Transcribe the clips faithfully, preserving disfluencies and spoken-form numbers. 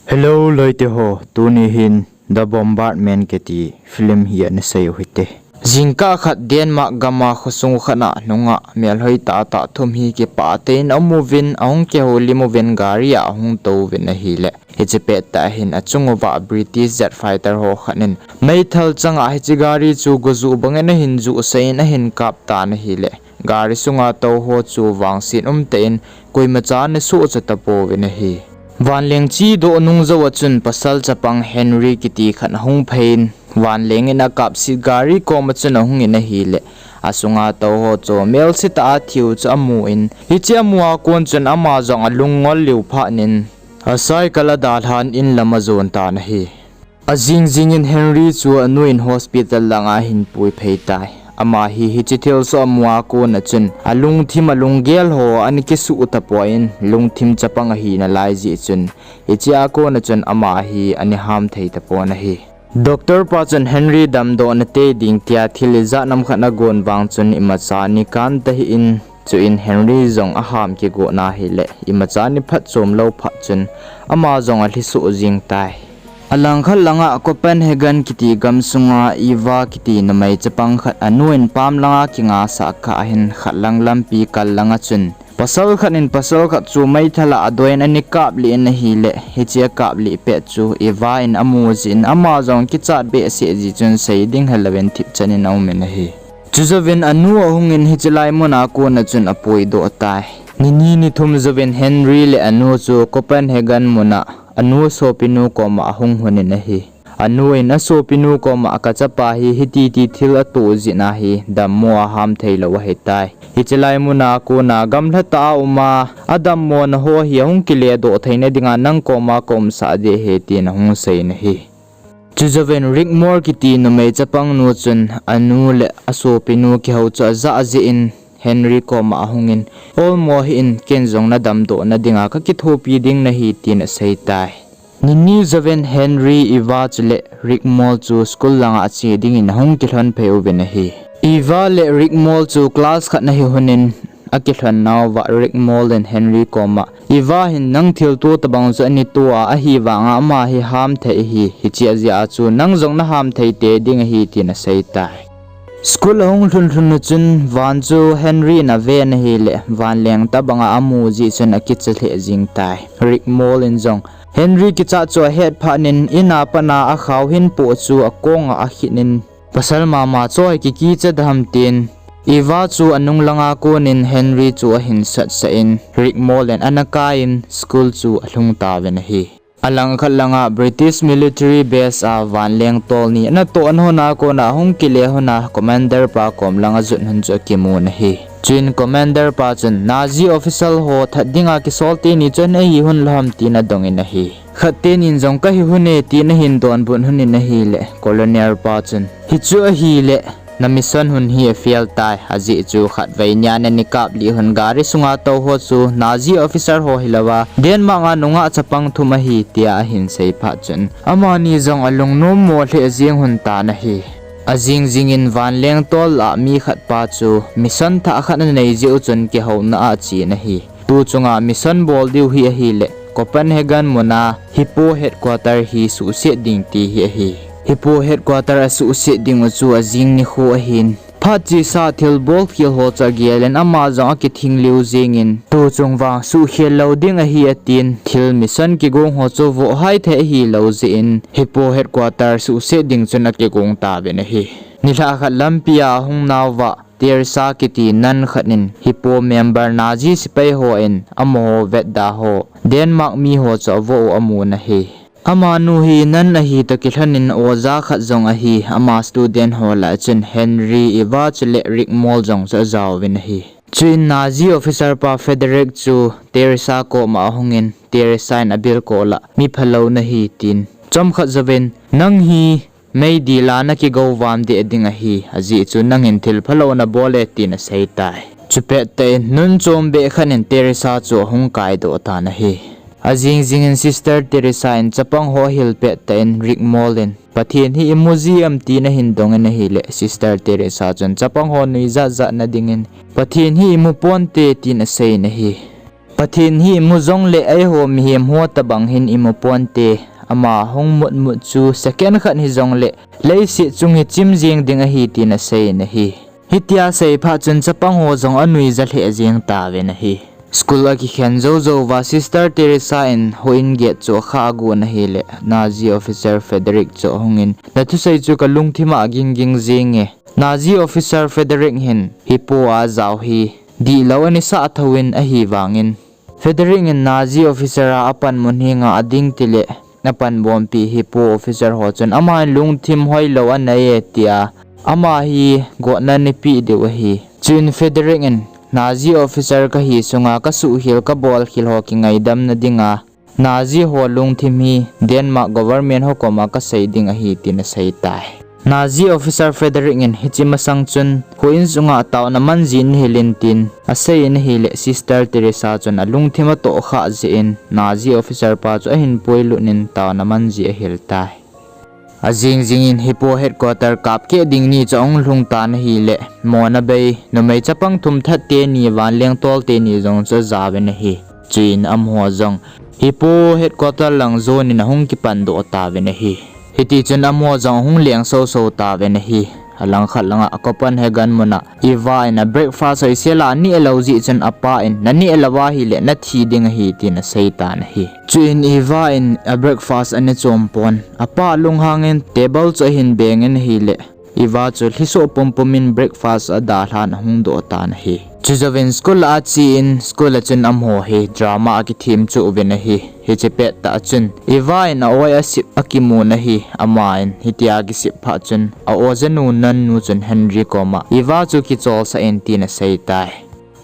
Hello loite ho, tuni hin The Bombardment kiti film hi ana sei u hite. Jingkah khat Denmark gama khosung khat a nungah melhoi tah tah thum hi kipah tah in aum uvin, ahung kihoulim uvin gari a ahung tou uvin ahile, hiche pettah hin achung uva British jet fighter ho khat in meithal chang a hiche gari chu gojuh bangin ahin juhsah in ahin kap tan ahile, gari sunga tou ho chu vangset umtah in koimacha ana sohcha tapouvin ahi. Vanleng chedoh nung jou a chun pasal chapang Henry kiti khat ahung phei in, vanleng in akapset gari koma chun ahung in ahile, asunga tou ho chu melse tah a thiu chu amun, hiche amu a kon chun ama jong alung ngol lheh phat in, acycle adalhan in lam ajon tan ahi. Ajing jing in Henry chu anu in hospital langa ahin pui phei tai. Ama hi hiche thilsoh amu a kon a chun alungthim alunggel ho ana kisuh tapon, lungthim chapang ahi nalai jeh chun, hiche a kon a chun ama hi ana ham thei tapon ahi. Doctor pa chun Henry damdoh nate ding tia thil ijat ham khat agon vang chun imacha ana kan tahih in, chuin Henry jong aham kigot na ahile, imacha ana phatchom lou phat chun ama jong alhi soh jing tai. Alangkhat langa Copenhagen kiti gamsunga Eva kiti numei chapang khat anu in pam langa kingasah kah ahin, khat lang lampi kal langa chun pasal khat in pasal khat chu meithal a adoh in ana kap lheh in ahile, hiche akap lheh pet chu Eva in amu jeh in ama jong kichat behseh jeh chun sei ding helouvin thipchan in aum in ahi. Chujouvin anu ahung in hiche lai mun a kon a chun apui doh tai. Ni ni ni thum jouvin Henry le anu chu Copenhagen mun a anu sopinu koma ahung lhun in ahi. Anu in asopinu koma kachapa hi hiti ti thil atoh jeh in ahi, dammo a ham thei lou ahitai. Hiche lai mun a kon a gamla tah a um a, adammona ho hi ahung kile doh theina dinga nang koma kaumsah ding ahi, tin ahung sei in ahi. Chujouvin Rigmole kiti numei chapang nu chun anu le asopinu kihou chu ajah jeh in Henry koma ahung in, olmo hih in, ken jong nadamdoh na dinga kakithopi ding nahi, tin asei tai. Ni ni jouvin Henry, Eva chule Rigmole chu school langa ache dingin ahung kilhon phei uvin ahi. Eva le Rigmole chu class khat ana hi lhon in, akilhon nauva Rigmole in Henry koma, Eva hin nang thilto tobang chu ana to a, ahivanga ama hi ham thei ahi, hiche jeh a chu nang jong naham thei tei ding ahi, tin asei tai. School ahung lhun lhun u chun van chu Henry in ave in ahile, vanleng tobanga amu jeh chun akicha lheh jing tai. Rigmole in jong Henry kichat chu ahet phat in, in a pat a akhao hinpo chu akonga akhit in, pasal mama chu hi kikicha dem, tin Eva chu anung langa kon in Henry chu ahin satsah in, Rigmole in ana kai in school chu alhung tauvin ahi. Alangkhat langa British military base a vanleng tol ni ana toh lhon a kon a ahung kile lhon a commander pa kom langa jot lhon chu akimun ahi. Chuin commander pa chun Nazi official ho that dinga kisol teni chu ahi lhon lou ham, tin adong in ahi. Khat tenin jong kahi lhon e, tin ahin donbut lhon in ahile, colonel pa chun, hichu ahile, na mission lhon hi afail tai, ajeh chu khatvei nia ana kap lheh lhon gari sunga tou ho chu Nazi officer ho hilouva Denmark a nungah chapang thum ahi, tia ahin sei phat chun, amani jong alungnom mo lheh jeng lhon tan ahi. Ajing jing in vanleng tol a mi khat pa chu mission thah khat anei jeh u chun kihouna a achen ahi. Tu chunga mission bol diu hi ahile, Copenhagen mun a Hippo headquarter hi suhset ding ti hi ahi. Hippo headquarter asuhset ding u chu ajing nikho ahin, phat chesa thilbol khel ho chu agel in ama jong akithing lheh jeng in, tu chung vang suhkhel lou ding ahi atin, thil mission kigong ho chu vohhai thei ahilou jeh in, Hippo headquarter suhset ding chun akigong tauvin ahi. Nilhah khat lampi a ahung nauva, Teresa kiti nun khat in Hippo member Nazi sepai hon amaho vetda ho, Denmark mi ho chu avoh u amun ahi. Amanu hi nun ahi toh kilhon in oja khat jong ahi, ama student ho lah a chun Henry, Eva chule Rigmole jong chu ajaovin ahi. Chuin Nazi officer pa Frederick chu Teresa koma ahung in, Teresa in abilkol a, mi phalou nahi tin, chomkhat jouvin, nang hi meidil a nakigouvam deh ding ahi, ajeh chu nangin thil phalou nabol e, tin asei tai. Chupettah in, nun chombeh khat in Teresa chu ahung kaidoh tan ahi. Ajing jing in Sister Teresa in chapang ho ahil pettah in Rigmole in, Pathen hi imu ji em, tin ahin dong in ahile, Sister Teresa chun chapang ho nuijat jat na dingin, Pathen hi imu ponte, tin asei in ahi. Pathen hi imu jongle eiho mihem ho tabang hin imu ponte. Ama hung mutmut chu second khat hijongle leiset chung hi chim jeng ding ahi tin aseiyin ahi. Hitia asei phat chun chapang ho jong anuija lheh jeng tauvin ahi. School akikhen jou jouva Sister Teresa in houin gate chu akhah agon ahile Nazi officer Frederick chu ahungin, nathusei chu kalungthim a ging ging jenge. Nazi officer Frederick hin hipo a ajao hi dihlou anisah thouvin ahivangin, Frederick in Nazi officer a apanmun henga ading tile apanbompi hipo officer ho chun amahin lungthim hoilou aneiye tia ama hi gotna anapeh diu ahi. Chuin Frederick in Nazi officer kahi sunga kasuhkhel kabolkhel ho kingaidamna dinga Nazi ho lungthim hi Denmark government ho koma kasei ding ahi tin aseitai. Nazi officer Frederick in hiche masang chun houin sunga taona man jeh in ahilin tin aseiyin ahile Sister Teresa chun alungthim atohkhah jeh in Nazi officer pa chu ahin puilut in taona man jeh ahiltai. Ajing jingin hipo headquarter kapkeh ding ni chu ahung lhung tan ahile mona bei numei chapang thum that teni vanleng tol teni jong chu ajaovin ahi. Chuin amaho jong hipo headquarter lang jonin ahung kipandoh tauvin ahi. Hitichun amaho jong ahung leng soso tauvin ahi. Alangkhat langa Copenhagen muna Eva in abreakfast hoisela anehlou jeh chun apa in naneh lou ahile nathi ding ahi tin aseitan ahi. Chuin Eva in abreakfast ane chompon apa lunghangin table chu ahin bengin ahile Eva chu lhisoh pumpum in breakfast adalhan ahung doh tan ahi. Chujouvin school a achen school a chun amaho hi drama akithem chu uvin ahi. Hiche pettah chun Eva in a-oi asep akimun ahi. Aman hitia akisep phat chun a-ojanu nannu chun Henry koma Eva chu kicholsah in tin aseitai.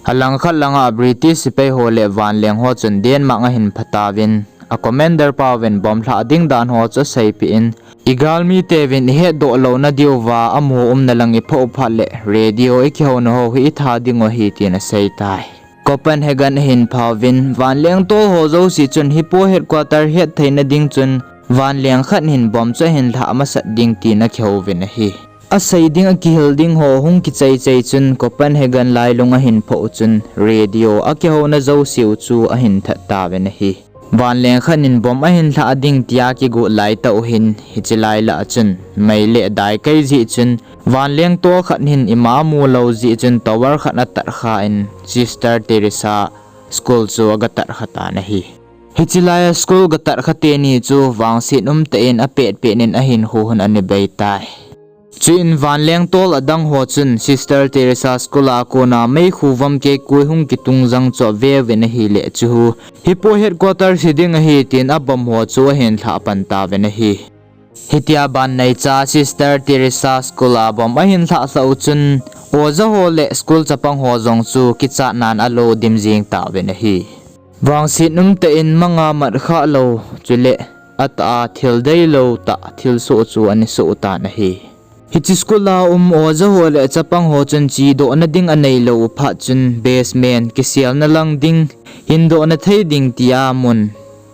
Alangkhat langa British sepai ho le vanleng ho chun Denmark ahin phatauvin a commander pauvin bomb lhah ding dan ho chu aseipeh in, igalmiteuvin ihetdoh louna diuva amaho umna lang iphoh phat le radio ikihouna ho hi itha dingu ahi tin aseitai. Copenhagen ahin phauvin vanleng tol ho jouse chun hipo headquarter hettheina ding chun vanleng khat hin bomb chu ahin lhah masat ding tin akihouvin ahi. Asei ding akihil ding ho hung kichaichai chun Copenhagen lailung ahin phoh chun radio akihouna jouseu chu ahin that tauvin ahi. Vanleng khat in bomb ahin lhah ding tia kigot laitah uhin hiche lailah a chun mei le dai kai jeh chun vanleng tol khat hin ima amulou jeh chun tower khat atatkha in Sister Teresa school chu agatatkha tan ahi. Hiche laia school gatatkha teni chu vangset umtah in apetpet in ahinkho hon anabeitai. Chuin vanleng tol adang ho chun Sister Teresa school a kona meikhu vom keikoi hung kitung jang chu aveuvin ahile chuhu hipo headquarter hi ding ahi tin abomb ho chu ahin lhah pan tauvin ahi. Hitia banneicha Sister Teresa school a bomb ahin lhah lhah u chun oja ho le school chapang ho jong chu kichatnan alo dim jeng tauvin ahi. Vangset umtah in manga mat khah lou chule atah a thil deilou tah thilsoh chu anasoh tan ahi. Hiche school a um oja ho le chapang ho chun chedohna ding aneilou u phat chun basement kiselna lang ding, hindohna thei ding tia mun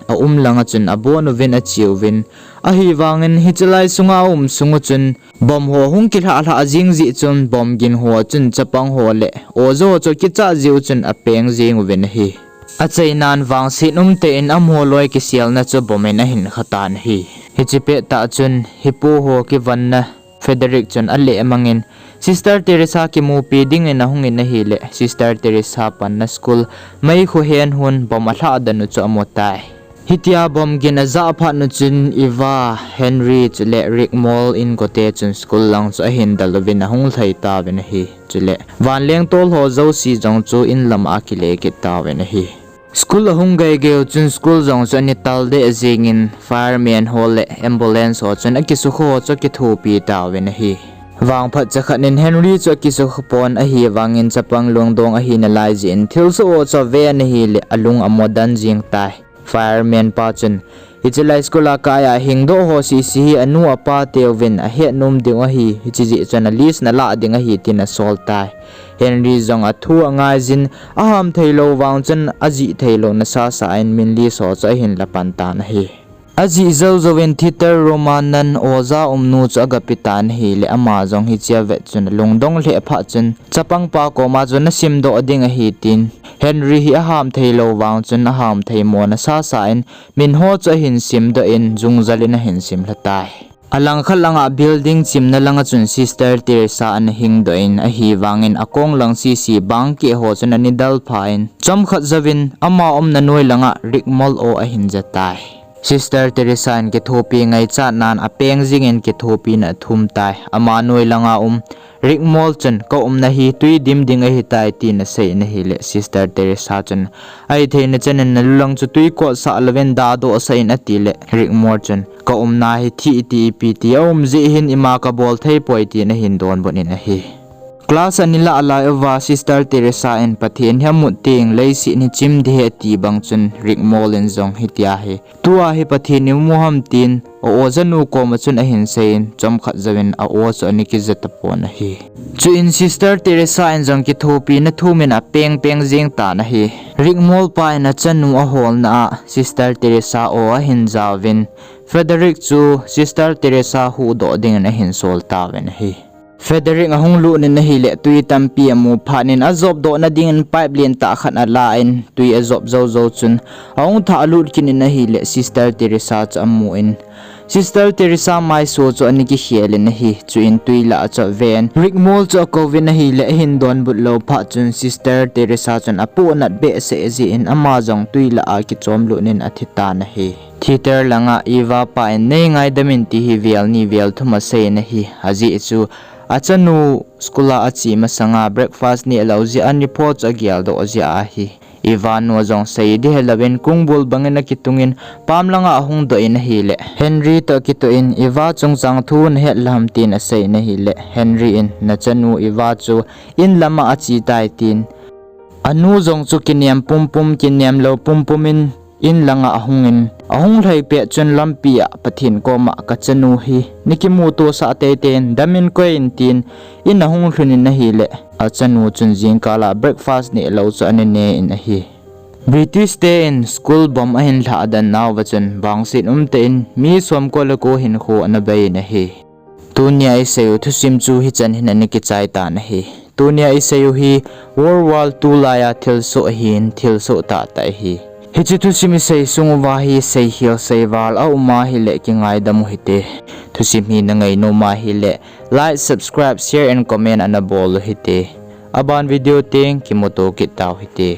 aum langa chun abon uvin acheuvin, ahivangin hiche lai sunga aum sung u chun bomb ho hung kilhah lhah jeng jeh chun bomb gin ho chun chapang ho le oja ho chu kichat jeh u chun apeng jeng uvin ahi. Achainan vangset umtah in amaho loi kiselna chu bomb in ahin khatan ahi. Hiche pettah chun hipo ho kivanna Frederick chun alehmangin Sister Teresa kimupi dingin ahungin ahile Sister Teresa panna school meikhu hen hon bomb alhah dan u chu amutai. Hitia bomb gin ajah phat u chun Eva, Henry chule Rigmor inkote chun school lang chu ahin del uvin ahung lhai tauvin ahi. Chule vanleng tol ho jouse jong chu inlam a akile kit tauvin ahi. School ahung geigei u chun school jong chu ana tal deh jengin fireman ho le ambulance ho chun akisukha ho chu akithopi tauvin ahi. Vangphat chakhat in Henry chu akisukha pon ahivangin chapang lungdong ahi nalai jeh in thilsoh ho chu aven ahile alung amo den jeng tai. Fireman pa chun, hiche lai school a kai a hingdoh ho sese hi anu apa teuvin ahet nom ding ahi, hiche jeh chun a list nalah ding ahi tin asol tai. Henry jong athu angaijin, aham theilou vang chun ajih theilou nasasa in min list ho chu ahin la pan tan ahi. Ajih jou jouvin theater room a nan oja umnu chu agape tan ahile ama jong hichea vet chun alungdong lheh phat chun chapangpa koma chu nasimdoh ding ahi tin Henry hi aham theilou vang chun aham thei mona sasa in min ho chu ahin simdoh in jungjal in ahin simlha tai. Alangkhat langa building chimna langa chun Sister Teresa ana hingdoh in ahivangin akong lang sisi bangkeh ho chun ana dalpha in chomkhat jouvin ama umna noi langa Rigmol o ahin ja tai. Sister Teresa in kithopi ngaichatnan apeng jingin kithopina athum tai. Ama noi langa um Rigmol chun kaumna hi twi dim ding ahitai tin asei in ahile Sister Teresa chun ahitheina chanin nalulang chu twi kotsah louvin dadohsah in atile Rigmol chun kaumna hi thih iti ipi ti aum jeh hin ima kabol theipoi tin ahin donbut in ahi. Class ana lah lai uva Sister Teresa in Pathen hi amut teng leiset hi chim ding ahi ati bang chun Rigmol in jong hitia hi tua hi Pathen imu ham tin a-o janu koma chun ahin seiyin chomkhat jouvin a-o chu ana kija tapon ahi. Chuin Sister Teresa in jong kithopina thumin apeng peng jeng tan ahi. Rigmol pa in achanu aholna a Sister Teresa o ahin jauvin Frederick chu Sister Teresa huhdoh dingin ahin sol tauvin ahi. Frederick ahung lut in ahile twi tampi amu phat in ajopdohna dingin pipe lentah khat alan twi ajop jou jou chun ahung thahlut kit in ahile Sister Teresa chu amun Sister Teresa maiso chu ana kikhel in ahi. Chuin twi lah a chu aven Rigmol chu akouvin ahile ahin donbut lou phat chun Sister Teresa chun apohnat behseh jeh in ama jong twi lah a kichomlut in athitan ahi. Theater langa Eva pa in neingaidam in ti hi vel ni vel thum aseiyin ahi. Ajeh chu achanu school a ache masanga breakfast nehlou jeh a nipho chu ageldoh jeh ahi. Eva nu jong sei ding helouvin kungbul bangin akitungin pam langa ahungdoh in ahile Henry toh kitoh in Eva chungchang thu nahet lou ham tin aseiyin ahile Henry in nachanu Eva chu in lama achetai tin anu jong chu kinem pumpum kinemlou pumpum in in langa ahungin ahung lhai pet chun lampi a Pathen koma kachanu hi nakimuto sah teitei in damin koiyin tin in ahung lhun in ahile achanu chun jingkal a breakfast nehlou chu ana ne in ahi. British te in school bomb ahin lhahdan nauva chun vangset umtah in mi somko le ko hinkho ana bei in ahi. Tunia isei u thusim chu hichan hin ana kichai tan ahi. Tunia isei u hi World War two laiya thilsoh ahin, thilsoh tahtah ahi. Hiche thusim isei sung uva hi seikhel seival aum ahile kingaidam u hite. Thusim hi nangainom ahile like, subscribe, share and comment ana bol u hite. Aban video teng kimuto kit tau hite.